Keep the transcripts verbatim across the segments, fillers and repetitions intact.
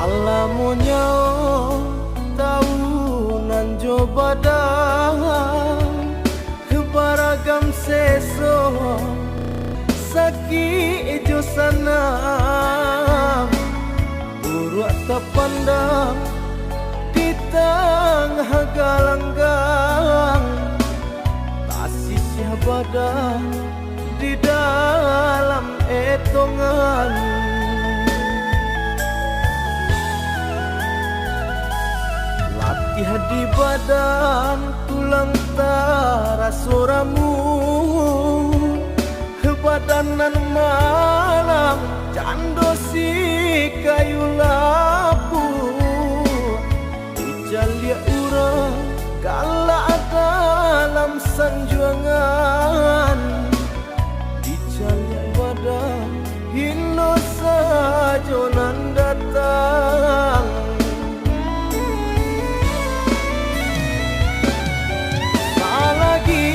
Lamonyo tau nan jo badan, baragam seso, sakik jo sanang, buruak tapandang di tangah galanggang, tasisiah badan di dalam etongan. Latiah di badan, tulang taraso ramu, badan nan malang cando si kayu lapuak. Dicaliak urang galak dalam sanjuangan, dicaliak badan hino sajo nan datang. Salagi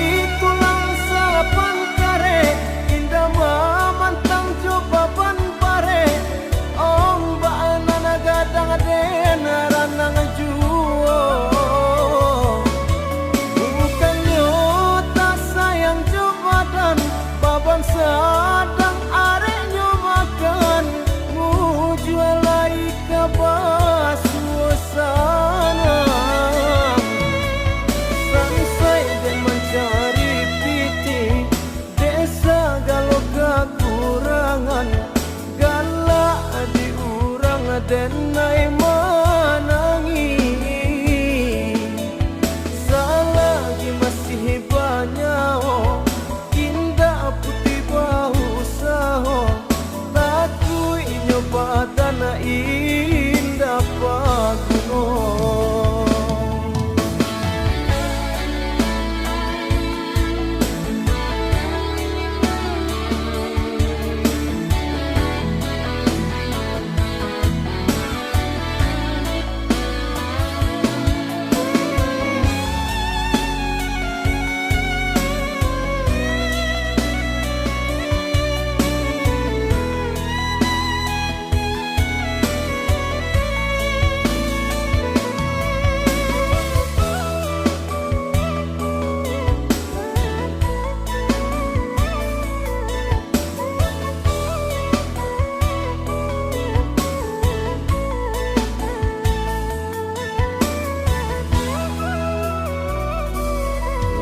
tulang sapan kareh, indak mamantang jo baban bareh, ombak nan gadang den ranang juo. Bukannyo tasayang jo badan, baban sadang areknyo makan, mujua lai ka basuo sanang. Sansai den mancari pitih, dek sagalo kakurangan, galak di urang den ai manangih. Salagi masih banyawo, indak putuih bausaho, takuik inyo badan indak paguno.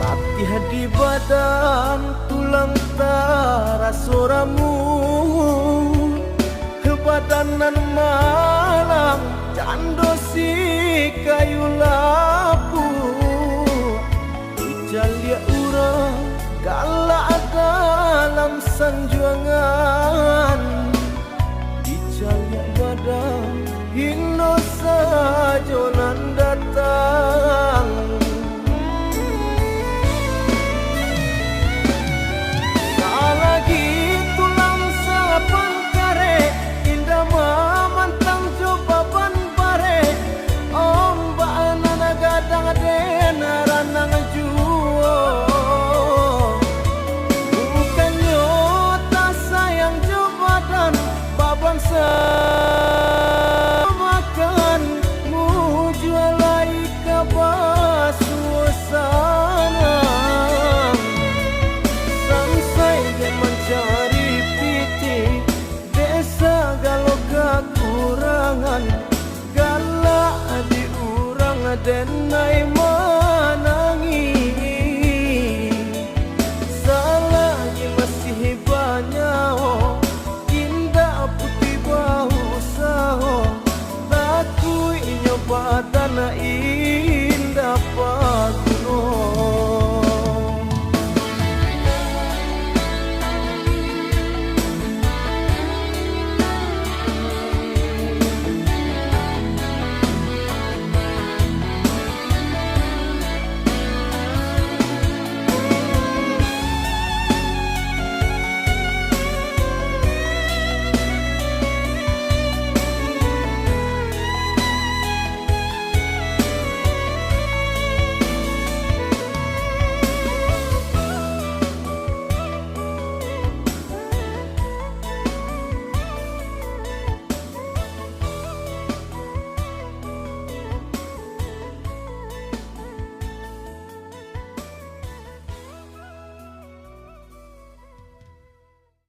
Latiah di badan, tulang taraso ramu, badan nan malang cando si kayu lapuak. Dicaliak urang galak dalam sanjuangan, dicaliak badan hino sajo nan datang. Salagi tulang sapan kareh, indak mamantang jo baban bareh, ombak nan gadang den ranang juo. Bukannyo tasayang jo badan, baban sa-